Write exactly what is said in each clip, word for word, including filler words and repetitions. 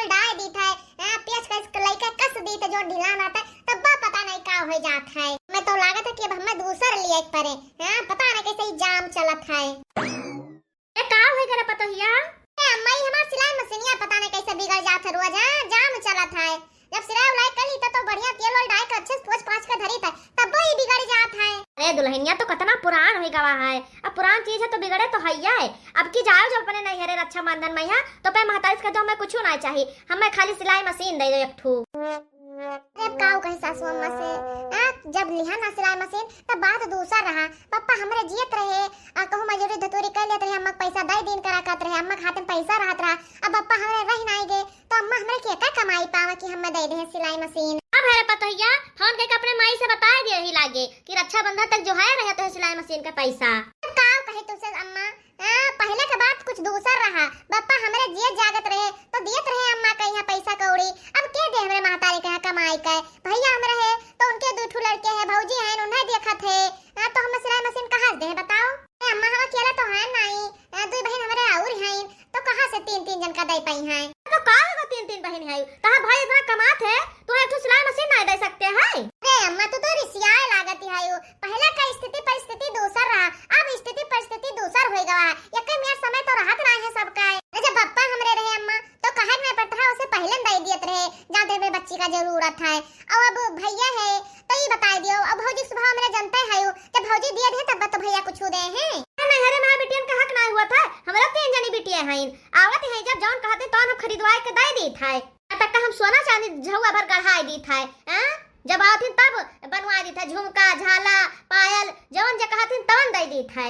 डाय दीत है, हाँ, पेच कस लइके कस दीत है, जो ढीला रहत है, तब पता नहीं का होइ जात है। मैं तो लागत है कि अब हमें दूसर लिए के परे, हाँ, पता नहीं कैसे ही जाम चलत है। ए, का होइ गए रे पतोहिया? ए अम्मा, ई हमार सिलाई मशीनिया पता नहीं कैसे बिगड़ जात है रोज, हाँ, जाम चलत है। जब सिलाई उलाई कर ली तो, तो बढ़िया तेल वेल डाल के अच्छे से पोंछ पाछ के धरी था, तब वो ही बिगड़ जात है। अरे दुल्हनिया तो कितना पुरान होइ गवा है, अब पुरान चीज है तो बिगड़े तो हैया है। अब की जाओ जो अपने नैहरे रक्षाबंधन में यहाँ, तो पे महतारी से कह दो, हमें कुछ ना चाहिए, हमें खाली सिलाई मशीन दे दो एक ठू। अरे अब काऊ कही सासू अम्मा से, आ, जब लिहा ना सिलाई मशीन तब बात दूसर रहा। पप्पा हमरे जियत रहे, आ, कहूँ मजूरी धतूरी कर लेत रहे, अम्मा के पैसा दे दिन करा करत रहे, अम्मा के हाथ में पैसा रहत रहा। अब पप्पा हमरे रह नाई गए, तो अम्मा हमरे के का कमाई पावा कि हमें दे दे सिलाई मशीन। अब है पतोहिया, फोन करके अपने माई से बता दिए ही लागे कि रक्षाबंधन तक जो है रहे तो है सिलाई मशीन का पैसा। अब काऊ कही तुझसे अम्मा, हाँ, पहले के बात कुछ दूसर रहा। बप्पा हमरे जियत जागत रहे, तो दियत रहे अम्मा के यहाँ पैसा कौड़ी। अब के दे हमरे महतारी के यहाँ कमाई के? भैया हमरे है, तो उनके दू ठू लड़के हैं, भौजी हैं, उन्हें देखत है। हाँ, तो हम सिलाई मशीन कहाँ से दें, बताओ? ए, अम्मा, हम अकेला तो हैं नहीं, हाँ, दू बहन हमरे और हैं, तो कहाँ से तीन तीन जन का दे पाई हैं? तो का होगा, तीन तीन बहन है, तहार भाई इतना कमात है, तू एक ठो सिलाई मशीन नहीं दे सकते हैं? अरे अम्मा, तू तो रिसियाए लागत है, पहला का स्थिति परिस्थिति दूसर रहा, अब स्थिति परिस्थिति दूसर होइ गवा है। यक्के मियाँ समय तो रहत नाहीं है सबका। अरे जब बप्पा हमरे रहे अम्मा, तो कहे नहीं पड़त रहा, उसे पहले न दे दियत रहे, जहाँ देर में बच्ची का जरूरत है। और अब भैया है, तो ई बताई दियो, अब भौजी के स्वभाव हमरे जनते है, जब भौजी दिए रहे तब तो भैया कुछ दे हैं। अरे नैहरे में बिटियन का हक नाहीं हुआ था, हमरा तीन जनी बिटिया हैं, आवत हैं जब जौन कहते तौन हम खरीदवाए के दे देत है। तक हम सोना चांदी झउआ भर गढ़ाई देत है, हैं? जब आवत ही तब बनवाई देत है, झुमका, झाला, पायल, जवन जे कहत ही तवन दे देत है।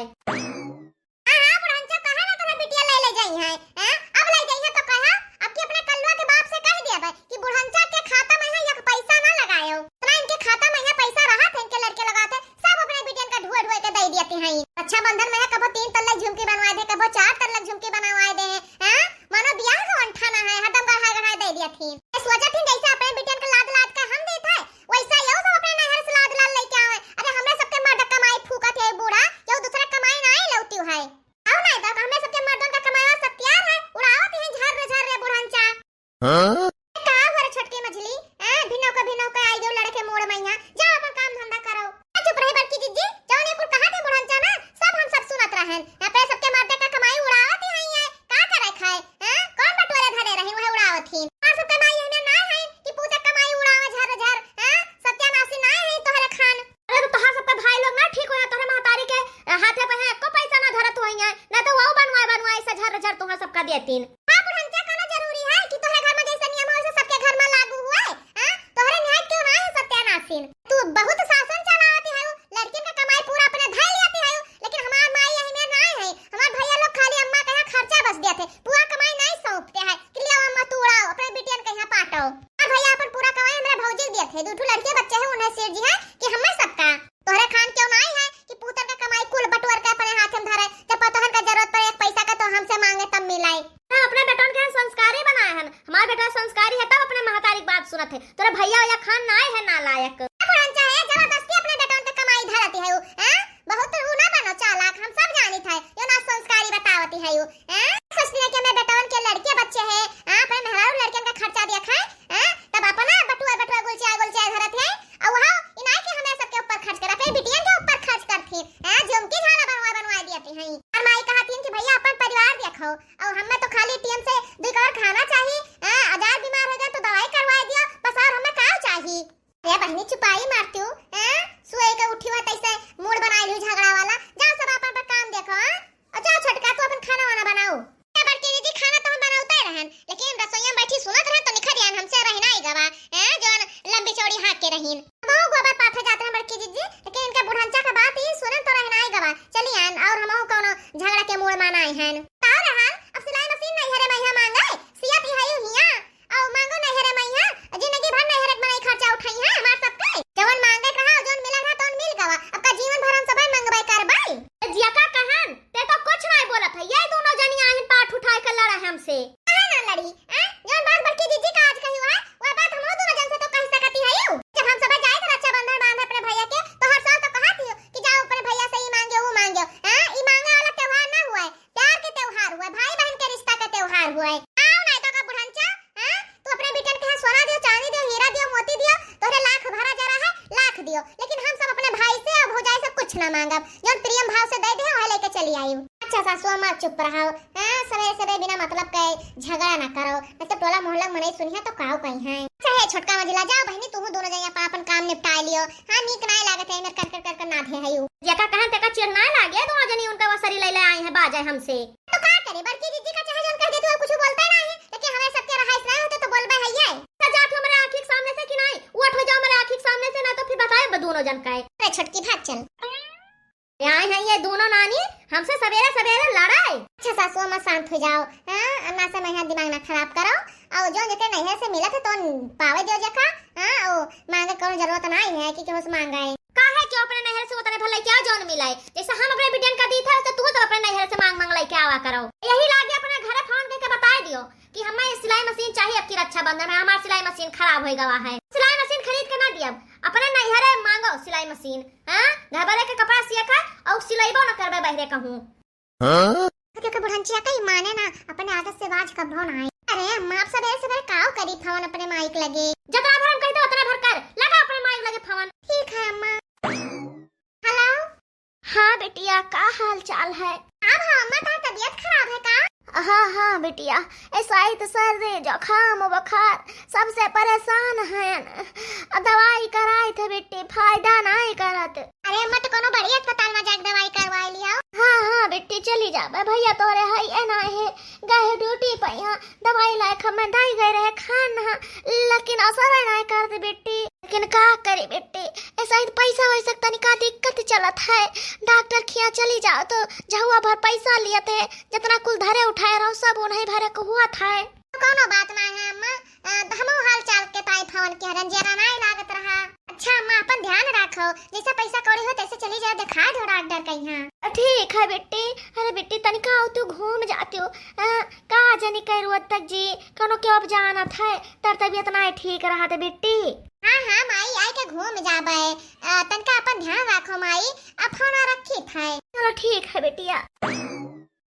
हाँ, हाँ, बुढ़नचा, कहे ना तोहरे बिटिया ले, ले जाई है, हैं? अब ले जाई है तो कहा, अब की अपने कल्लुआ के बाप से कह दिया भाई कि बुढ़नचा के खाता में है एक पैसा ना लगायो। इतना इनके खाता में है पैसा रहत है, इनके लड़के लगात है, सब अपने बिटियन का ढुआ ढुआ के दे दियत हैं। रक्षाबंधन में है कबो तीन तल्ला झुमकी बनवा दे, कबो चार तल्ला झुमकी बनवा दे, हैं? मानो बियाह का अंठा ना है, हरदम गढ़ा गढ़ा दे दिया थी। ए, सोचा थी जैसे अपने बिटियन के लाद लाद के हम देत है, वैसा यो सब अपने नैहर से लाद लाद लेके आवे। अरे हमरे सबके मर्द कमाई फूकत है बूढ़ा, यो दूसरा कमाई ना आई लौती है। आओ ना, तो हमरे सबके मर्दन का कमाई सत्यार है, उड़ावत है झर्र झर्र बुढ़नचा। हाँ? का हुआ रे छोटकी मझली? आ, भिनौ का भिनौ का आई गयो लड़के मोड़ मैया, जाओ अपन काम धंधा करो। चुप रही बड़की जिज्जी, जौन ये कुल कहा थे बुढ़नचा ना, सब हम सब सुनत रहन। अपने सबके मर्दे का कमाई उड़ावत ही हई है, का करे खाए? हैं? कौन बटोरे धरे रही, वह उड़ावत ही। और सबके माई एहने ना है कि पूजा कमाई उड़ावे झर झर, हैं? सत्यानाशी ना है तोहरे खान। अरे तो तोहार सबके भाई लोग ना ठीक हो, तोहरे महतारी के हाथे पे है, एको पैसा ना धरत होई है, ना तो वो बनवाए बनवाए से झर झर तोहार सबका देतीन। हाँ बुढ़नचा, का ना जरूरी है कि तोहरे घर में जैसे नियम हो, वैसे सबके घर में लागू हुए, हैं? तोहरे निहायत क्यों ना है सत्यानाशीन? तू बहुत शासन चलावती है, लड़किन का कमाई पूरा अपने धई लियाती है, लेकिन हमार माई यही में नाहीं है। हमार भैया लोग खाली अम्मा के यहाँ खर्चा बस देत है, पूरा कमाई नाहीं सौंपते है कि लियाओ अम्मा तू उड़ाओ, अपने बिटियन के यहाँ पाटो। हमार भैया अपन पूरा कमाई हमरा भौजी के देत है, दू ठो लड़के बच्चे हैं, उन्हें सेठ जी है कि हमें सबका। तोहरे खान क्यों नाहीं है कि पूतन का कमाई कुल बटोर के अपने हाथ में धरे, जब पतोहन का जरूरत पड़े एक पैसा का तो हमसे मांगे तब मिलाई। हम अपने बेटन के संस्कारी बनाए हैं, हमार बेटा संस्कारी है तब अपने महतारी की बात सुनत है। तोरे भैया वैया खान नाहीं है नालायक। बुढ़नचा है, जबरदस्ती अपने बेटन के कमाई धरती है उ, हैं? बहुत तू ना बनो चालाक, हम सब जानित है, यो ना संस्कारी बतावती है उ, हैं? सोचती है कि हमें बेटवन के लड़के बच्चे हैं, हाँ, अपने मेहरारू लड़कन का खर्चा दिया खाए, हैं? तब अपना बटुआ बटुआ गुलचिया गुलचिया धरत है, और वहाँ इनाय के हमें सबके ऊपर खर्च कर, अपने बिटियन के ऊपर खर्च करती, हैं? झुमकी झाला बनवा बनवा दिया थी, हैं? और माई कहती हैं कि भैया अपन परिवार देखो, और हमें तो खाली टीम से दो कवर खाना चाहिए, हैं? हजार बीमार हो गए तो दवाई करवा दियो, बस और हमें का चाहिए? ए बहिनी, चुपाई मारती हूँ, हैं? सोए के उठी हुआ तैसे मूड बनाई लियो झगड़ा वाला। जाओ सब अपन पर काम देखो, हैं? और जाओ छोटका, तू अपन खाना वाना बनाओ। ए बड़की दीदी, खाना तो हम बनावते रहन, लेकिन रसोईया में बैठी सुनत रहन तो निखर आयन, हमसे रहना ही गवा, हैं? जौन लंबी चौड़ी हाँक के रहीन। हम गोबर पाथे जात रहन बड़की दीदी, लेकिन इनका बुढ़नचा का बात ही सुनन तो रहना ही गवा। चली आयन और हमहू कौनो झगड़ा के मूड में नाहीं हन। का रहन, अब सिलाई मशीन मतलब जौन प्रेम भाव से दे दे, वह लेके चली आई। अच्छा सासू अम्मा, चुप रहो। हाँ, सबेरे सबेरे बिना मतलब के झगड़ा ना करो, नहीं तो टोला मोहल्ला में मनई सुनिहे तो काव कहिहैं। अच्छा हे छोटका मझिला, जाओ बहिनी, तुहू दोनों जनी अपन अपन काम निपटाए लियो। हाँ, नीक नाय लागत है, मेर कर कर कर कर नाधे हयू। जेका कहन तेका चिढ़ नाय लागे, दोनों जनी उनका वसरी लैले आई हैं बाजे हमसे। तो का करे, बड़की जीजी का चाहे जौन कह देती हो, कुछ बोलते नाहीं, लेकिन हमें सबके रहाइश नाहीं होते तो बोलबे है ये। तो जात हो मेरे आँखी के सामने से कि नाहीं, उठ हो जाओ मेरे आँखी के सामने से, ना तो फिर बताए ब दोनों जन का है। अरे छोटकी भाग चल। आए हैं ये दोनों नानी हमसे सबेरे सबेरे लड़ाई। अच्छा सासू अम्मा शांत हो जाओ, हाँ, अन्ना से मैं दिमाग ना खराब करो। और जो जेके नैहर से मिलत है तो पावे दियो जेका, हाँ, और मांगे कौनो जरूरत नाहीं है कि केहू से मांगे। काहे क्यों अपने नैहर से उतने भर लेके आओ जौन मिलाए, जैसे हम अपने बिटियन का दी था तो तू तो अपने नैहर से मांग मांग लेके आवा करो। यही लागे अपने घरे फोन करके बताए दियो कि हमें सिलाई मशीन चाहिए, अब की रक्षाबंधन में हमार सिलाई मशीन खराब हो गवा है, सिलाई मशीन खरीद के ना दियब, अपने नैहरे मांगो सिलाई मशीन। हाँ, घर वाले के कपड़ा सिया का और सिलाईबो न करबे बहरे कहूँ। हाँ? देखो बुढ़ंचिया का ही माने ना, अपने आदत से बाज कबो ना आए। अरे अम्मा, आप सबेरे सबेरे काव करी फोन अपने माई के लगे? जतना भर हम कही था उतना भर कर, लगा अपने माई के लगे फोन। ठीक है अम्मा। हेलो। हाँ बिटिया, का हाल चाल है? अब हाँ अम्मा, तार तबीयत खराब है का? हाँ हाँ बिटिया, ऐसा ही तो सर्दी जुकाम बुखार, सबसे परेशान हैं। दवाई कराई थे बिट्टी, फायदा नाहीं करत। अरे अम्मा, तो कोनो बड़ी अस्पताल में जाके दवाई करवाई लिया। हाँ हाँ बिट्टी, चली जाबे, भैया तोरे है ये नाहीं है, गए ड्यूटी पे यहाँ, दवाई लाए खा में दाई गए रहे खान, लेकिन असर नाहीं करत बिट्टी। लेकिन का करी बिट्टी, ऐसा ही पैसा वैसा तनिका दिक्कत चलत है। डॉक्टर खिया चली जाओ तो झहुआ भर पैसा लियत है, जितना कुल धरे उठाए रहो सब उन्हीं भरे को हुआ था। कौनो बात ना है अम्मा, अ, हमहू हाल चाल के ताई फोन के हरन जेरा नाहीं लागत रहा। अच्छा अम्मा, अपन ध्यान रखो, जैसे पैसा कौड़ी हो तैसे चली जाओ, दिखा दो डॉक्टर के यहाँ। ठीक है बिट्टी। अरे बिट्टी, तनिका आओ तू घूम जाती हो, अ, का जानी कै रोज तक जी, कौनो के अब जानत है, तर तबीयत नाहीं ठीक रहत बिट्टी। हाँ हाँ माई, आए के घूम जाबे। अ, तनका अपन ध्यान राखो माई, अब फोन रखी थे। चलो ठीक है बिटिया।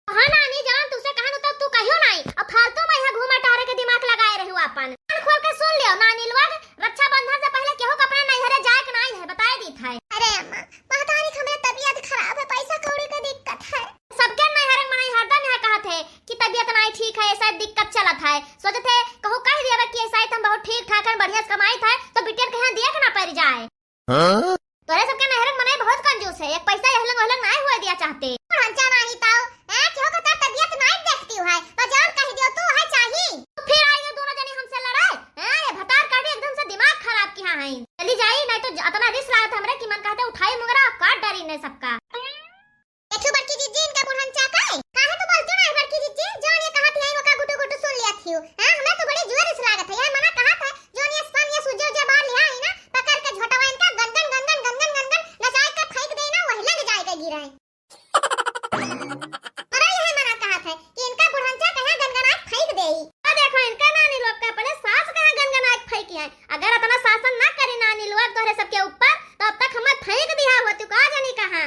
हाँ नानी जान, तुसे कहन तो तू कहियो नाहीं, अब फालतू में यहाँ घूमे टहरे के दिमाग लगाए रही हो अपन। कान खोल के सुन लियो नानी लोग, रक्षाबंधन से पहले केहू के अपने नैहरे जाए के नाहीं है, बताए दी थे। अरे अम्मा, महतारी के हमरे तबीयत खराब है, पैसा कौड़ी का दिक्कत है। सबके नैहर में मनई हरदम यह कहत है कि तबीयत नाहीं ठीक है, ऐसा दिक्कत चलत है। सोचत है कहूँ कह दिया कि ऐसा ही तो हम बहुत ठीक ठाक है, बढ़िया से कमाई था, तो बिटियन के यहाँ दिया के ना पड़ जाए। हाँ? तोरे सबके नैहर में मनई बहुत कंजूस है, एक पैसा यह लंग वह लंग नाहीं हुए दिया चाहते। बुढ़ंचा नाहीं ताऊ, हैं, क्यों कहता तबीयत नाहीं देखती है, तो जान कह दियो तू है चाही। तो फिर आई ये दोनों जनी हमसे लड़ाए, हैं, ये भतार काटी एकदम से दिमाग खराब किया है। चली जाई, नाहीं तो ज-, अतना रिस लागत हमरे कि मन कहते उठाई मुंगरा, काट डारी ने सबका। देखियो बड़की जिज्जी, इनका बुढ़न चाका है। काहे तो बोलती ना है बड़की जिज्जी, जौन ये कहत है, ओका गुटु गुटु सुन लिया थियो। हाँ, हमें तो बड़ी जोर से लागत है, यह मना कहत है, जौन ये सन ये सुज्जे उज्जे बाल लिया है ना, पकड़ के झोटवा इनका गनगन, गनगन, गनगन, गनगन नचाए के फेंक दे ना, वही लग जाए के गिरे। अरे यह मना कहत है कि इनका बुढ़न चाका कहाँ गनगन आज फेंक देई। आ देखो, इनका नानी लोग का अपने सास कहाँ गनगन आज फेंकी है। अगर अपना शासन ना करे नानी लोग तोहरे सबके ऊपर, तो अब तक हमें फेंक दिया होती, का जानी कहाँ।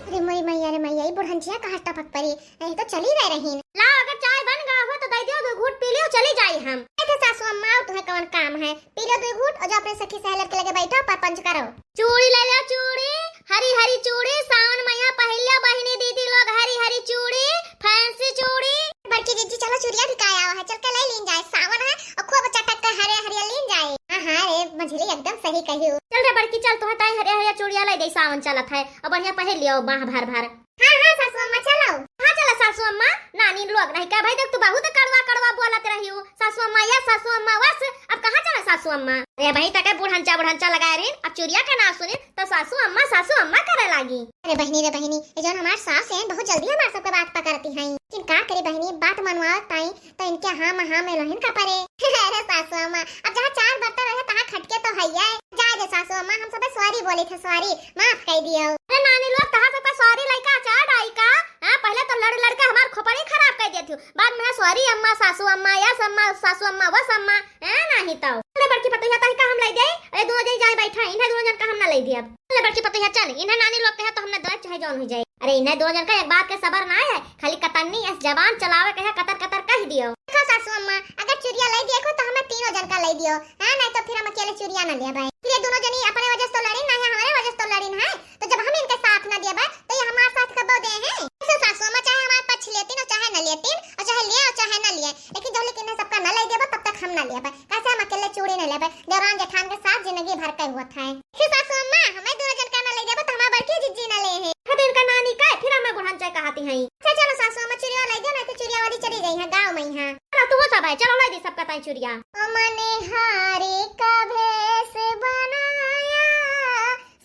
अरे मोरी मैया रे मैया, ई बुढ़ंचिया कहाँ टपक पड़ी, नहीं तो चली गए रहीन। लाओ, अगर चाय बन गवा हो तो दे दियो, दो घूंट पी लियो, चली जाई हम। ऐसे सासू अम्मा, और तुम्हें कौन काम है, पी लो दो घूंट और जो अपने सखी सहेलर के लगे बैठो, परपंच करो। चूड़ी ले लो, चूड़ी, हरी हरी चूड़ी, सावन मैया पहन लियो बहिनी दीदी लोग, हरी हरी चूड़ी, फैंसी चूड़ी। बड़की दीदी, चलो चूड़िया बिकाया हुआ है, चल के ले लीन जाए, सावन है और खूब चटक के हरे हरिया लीन जाए। हाँ हाँ रे मझली, एकदम सही कही हो। चल रे बड़की, चल, तुम्हें ताई हरिया हरिया चूड़िया ले दे, सावन चलत है, और बढ़िया पहन लियो बाह भर भर। हाँ हाँ सासू अम्मा, चलो। कहाँ चला सासू अम्मा? नानी लोग नहीं का भाई, देख तू बहुत कड़वा कड़वा बोलत रही हो, सासू अम्मा या सासू अम्मा वस। अब कहाँ चला सासू अम्मा? अरे भाई, तक बुढ़ंचा बुढ़ंचा लगाए रही, अब चूड़िया का नाम सुनी तो सासू अम्मा सासू अम्मा करे लागी। अरे बहिनी रे बहिनी, ये जौन हमार सास है बहुत जल्दी हमार सबके बात पकड़ती हैं, लेकिन का करी बहिनी, बात मनवावत ताई तो इनके हाँ में हाँ में लहिन का परे। अरे सासू अम्मा, अब जहाँ चार बर्तन रहे तहाँ खटके तो है ही। जाए दे सासू अम्मा, हम सबे सॉरी बोली थे, सॉरी, माफ कर दियो। अरे नानी लोग, तहाँ सबका सॉरी लइका अचार डाई का? हाँ, पहले तो लड़ लड़ के हमार खोपड़ी खराब कर देती हो, बाद में सॉरी अम्मा, सासू अम्मा, यस अम्मा, सासू अम्मा, वस अम्मा, हैं, नाहीं तो। अरे बड़की पतोहिया, तही का हम लाई दे? अरे दोनों जन जाए बैठा, इन्हें दोनों जन का हम ना लाई दिया। अरे बड़की पतोहिया, चल, इन्हें नानी लोग कहे तो हम ना दे, चाहे जौन हो जाए। अरे इन्हें दोनों जन का एक बात के सबर ना है, खाली कतन्नी ऐस जबान चलावे कहे कतर कतर कह दियो। देखो सासू अम्मा, अगर चुरिया लाई दिए को तो हमें तीनों जन का लाई दियो, हाँ, नहीं तो फिर हम अकेले चुरिया ना ले भाई। फिर ये दोनों जनी अपने वजह से तो लड़ी ना है, हमारे वजह तो लड़िन है, तो जब हम इनके साथ ना देबे, तो ये हमार साथ कबो देहैं? ऐसे सासू अम्मा चाहे हमार पक्ष लेतिन और चाहे न लेतिन, और चाहे लिए और चाहे न लिए, लेकिन जब लेकिन सबका न लाई देबे, तब तक हम न लेबे। कैसे हम अकेले चूड़ी न लेबे, देवरान जेठान के साथ जिंदगी भर के हुआ था। फिर सासू अम्मा, हमें दोनों जन का न लाई देबे, तो हमार बड़की जिज्जी न लेहैं। फिर इनका नानी का, फिर हमें बुढ़न चाहे कहती हैं। अच्छा चलो सासू अम्मा चुरिया लाई दो, नहीं तो चुरिया वाली चली गई है गाँव में यहाँ। चलो तू सब है, चलो लाई दी सबका ताई चुरिया। ओ मनिहारी का भेष बनाया,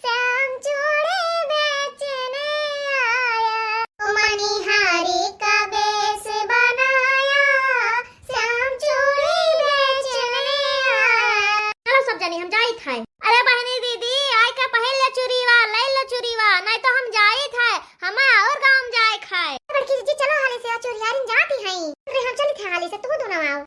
श्याम चूड़ी बेचने आया। ओ मनिहारी का भेष बनाया, श्याम चूड़ी बेचने आया। चलो सब जनी हम जाइत है। अरे बहनी दीदी, आय का पहन ले चुरीवा, ले ले चुरीवा, नहीं तो हम जाइत है, हमें और गाँव में जाए खाए। बड़की दीदी चलो हाली से, चुरियारिन जाती हैं। अरे हम चलित है हाली से, तू दोनों आओ।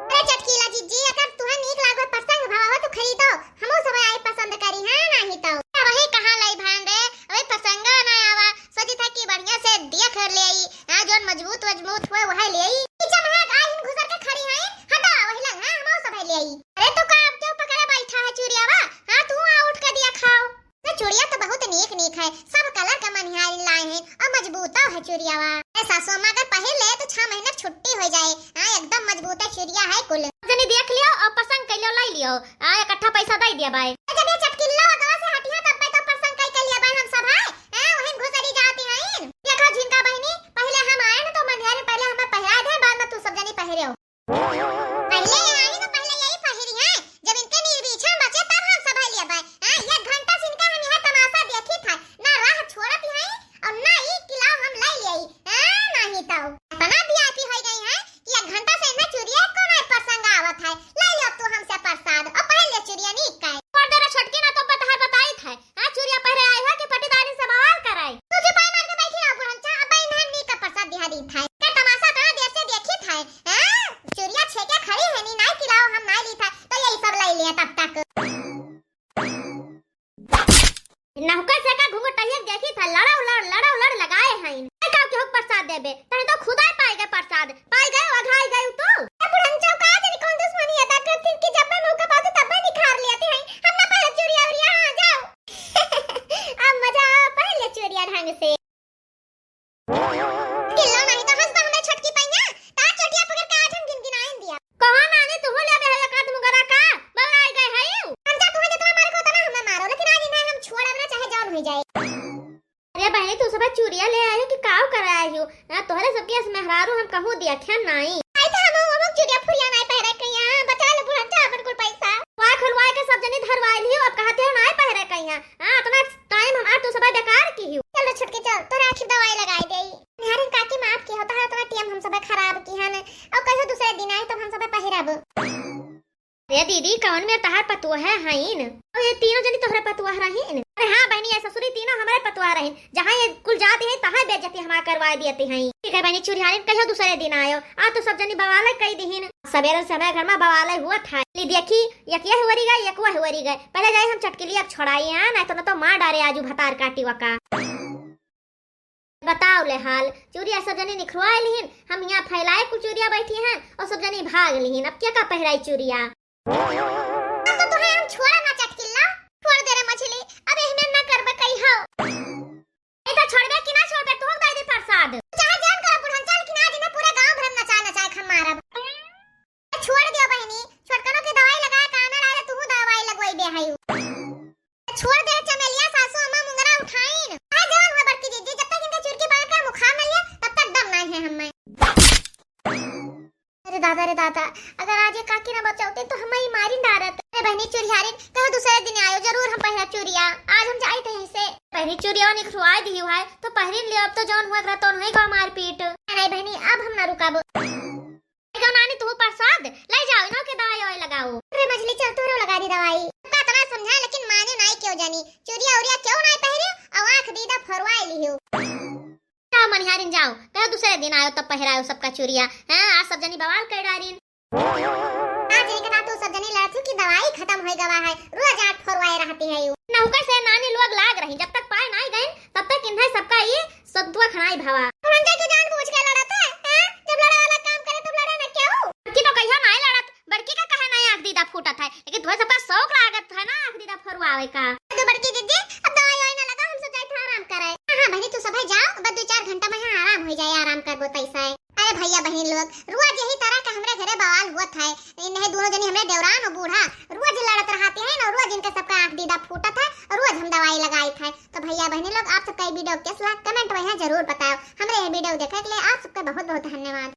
अरे चटकीला जिज्जी, अगर तुहे नीक लागो पसंद भावा हो तो खरीदो, हमो सब आई पसंद करी, हाँ नाही तो। अरे वही कहाँ लाई भान रे, अबे पसंद ना आवा, सोची था कि बढ़िया से देख ले आई, हाँ जोन मजबूत मजबूत हुए वह ले आई। पीछे महक आई हिन घुसर के खड़ी है, हटा वही लंग, हाँ हमो सब ले आई। अरे तो का अब क्यों पकड़े बैठा है चुरियावा, हाँ तू आ उठ के दिया खाओ। ना चूड़िया तो बहुत नीक नीक है, सब कलर का मनिहारी लाए हैं और मजबूतो है चूड़ियावा। ए सासू अम्मा अगर पहिर ले तो छह महीना की छुट्टी हो जाए। हाँ एकदम मजबूत है चूड़िया है कुल। जनी देख लियो और पसंद कर लियो, लाई लियो। हाँ इकट्ठा पैसा दे दिया बाय। जब ये चटकिल्ला अगवा से हटिया तब तो पसंद कर कर लिया बाय हम सब है। हाँ वही घुसरी जाती हैं। देखो झिनका बहनी, पहले हम आए ना तो मनिहारी पहले हमें पहिरा दे, बाद में तू सब जनी पहिरे हो। पहले आई तो पहले यही पहिरी है, जब इनके निर्बीछन बचे तब हम सब लेबै। हाँ, एक घंटा से इनका हम यहाँ तमाशा देखी था, ना राह छोड़त है और ना ई किलाव हम ले लेई। हाँ, नहीं तो इतना वीआईपी हो गई है कि एक घंटा से इन्हें चुरिया को ना प्रसंग आवत है। ले लो तू हमसे प्रसाद और पहन ले चुरिया नीक का। छोड़ दे रे छोटकी, ना तो बता बताई था। हाँ, चुरिया पहिरे आई हो कि पटीदारी से बवाल कराई? तू चुपाई मार के बैठी रहो बुढ़नचा, अब इन्हें नी का प्रसाद दिहा दी था। का तमाशा इतना देर से देखी था? हाँ, चुरिया छेके खड़ी है नी, नाई किलाओ हम नाई ली था, तो यही सब लाई लिया तब तक। नहुका से का घुंघटहिया देखी था, लड़ाऊ लड़, लड़ाऊ लड़ लगाए हैं। का के हो प्रसाद देबे, तने तो खुदाई पाई गए प्रसाद, पाई गए, अघाई गए तू। ए बुढ़नचा का जनी कौन दुश्मनी है, तब फिर की जब मैं मौका पाते तब मैं निखार लेते हैं, हम ना पहले चुरिया उरिया, हाँ जाओ। अब मजा आवा, पहले चोरिया ढंग से। किल्लो नहीं तो हंस तो हमें छोटकी पैया, तार चोटिया पकड़ के आज हम गिनगिनाइन दिया। कहो नानी, तू ले बे एक आध मुगरा का, बबराई गए है यू। हम जा तुम्हें जितना मारे को उतना हमें मारो, लेकिन आज इन्हें हम छोड़ब ना, चाहे जौन हो जाए। अरे बहनी, तू सब चूड़िया ले आयो कि काव कराए हो? ना तोहरे सबके अस मेहरारू हम कहूँ देखे नाई। आई तो हम, हम चूड़िया फुरिया नाई पहिरे कहिया, बचा ले बुढ़न जा अपन कुल पैसा। वाय खुलवाए के सब जनी धरवाई लियो, अब कहते हो नाई पहिरे कहिया। हाँ, इतना टाइम हमार तू सब बेकार की हो। चल रे छोटकी चल, तोरा आखिर दवाई लगाई देई। मेहरिन काकी माफ की हो, तोहरा इतना टाइम हम सब खराब की हन। और कहियो दूसरे दिन आई तब हम सब पहिरब। अरे दीदी, कौन मेर तहार पतुआ है हईन? और ये तीनों जनी तोहरे पतुआ रहीन? अरे हाँ बहनी, ये ससुरी तीनों हमारे पतुआ रहीन। जहाँ ये कुल जाती हैं, तहाँ बेइज्जती हमार करवा देती हैं। ठीक है बहनी, चुरियारिन कहियो दूसरे दिन आयो। आज तो सब जनी बवाले कई दिहिन। सवेरे से हमारे घर में बवाले हुआ था। ली देखी, एक ये हुआरी गए, एक वो हुआरी गए। पहले जाए हम चटकिलिया के छोड़ाई, हाँ, नहीं तो न तो मार डारे आजू भतार काटी वका। बताओ ले हाल, चुरिया सब जनी निखरवाए लिहिन, हम यहाँ फैलाए कुल चुरिया बैठी हैं और सब जनी भाग लिहिन। अब क्या का पहिराई चुरिया? अब तो तुम्हें हम छोड़ा ना चटकिल्ला, छोड़ दे रे मछली, अब एहने ना करबे कही हो। ए तो छोड़बे कि ना छोड़बे, तू दे दे प्रसाद। चाहे जान करो बुढ़न, चल कि ना दिन पूरे गांव भर में नचा नचा के हम मारब। छोड़ दियो बहनी, छोटकनो के दवाई लगाए का आना रहे, तू दवाई लगवाई बे हयू। छोड़ दे चमेलिया, सासू अम्मा मुंगरा उठाइन। आ जवान हुआ बड़की दीदी, जब तक इनका चुरकी बाल का मुखा न लिया, तब तक दम नहीं है हमें। अरे दादा रे दादा, अगर आज ये काकी ना बचावते तो हमें ही मारी डारत। अरे बहनी चुरियारिन, कहो दूसरे दिन आयो, जरूर हम पहिरा चुरिया। आज हम जाए थे यहीं से। बहनी चुरिया निखरवाए दी हुआ है, तो पहिरिन लियो, अब तो जौन हुआ करा तौन हुई गवा मारपीट। नहीं बहनी, अब हम ना रुकाबो। जाओ नानी, तू प्रसाद ले जाओ, इन्हों के दवाई ववाई लगाओ। अरे मछली, चल तोरो लगा दी दवाई। का इतना समझा, लेकिन माने नाई क्यों जानी। चुरिया उरिया क्यों नाई पहिरे, और आँख दीदा फरवाए लियो। जाओ मनिहारिन जाओ, कहो दूसरे दिन आयो तब पहिरायो सबका चुरिया। हाँ, आज सब जनी बवाल कर डारिन। आज एक ना तू सब जनी लड़त हो कि दवाई खत्म हो गवा है, रोज आँख फरवाए रहती है यू। नहुका से नानी लोग लाग रही, जब तक पाए नाई गए तब तक इन्हें सबका ये संतुआ खनाई भावा। हम जाके जान बूझ के लड़त है, हैं? जब लड़े वाला काम करे तब लड़े ना क्यों? बड़की तो कहियो नाई लड़त, बड़की का कहे नाई आँख दीदा फूटत है, लेकिन तुम्हें सबका शौक लागत है ना आँख दीदा फोरुआवे का। तो बड़की दीदी, अब दवाई वाई ना लगा, हम सब जाइत है आराम करे। हाँ, हाँ बहिनी, तू सब है जाओ, बस दो चार घंटा में यहाँ आराम हो जाए, आराम करबो तैसे। अरे भैया बहिनी लोग, रोज यही तरह का हमरे घरे बवाल होत है। इन्हें दोनों जनी हमरे देवरान और बूढ़ा रोज लड़त रहती है ना, रोज इनके सबका आँख दीदा फूटत है और रोज हम दवाई लगाइत है। तो भैया बहिनी लोग, आप सबका ये वीडियो कैसा लगा, कमेंट में यहाँ जरूर बताओ। हमरे ये वीडियो देखे के लिए आप सबका बहुत बहुत धन्यवाद।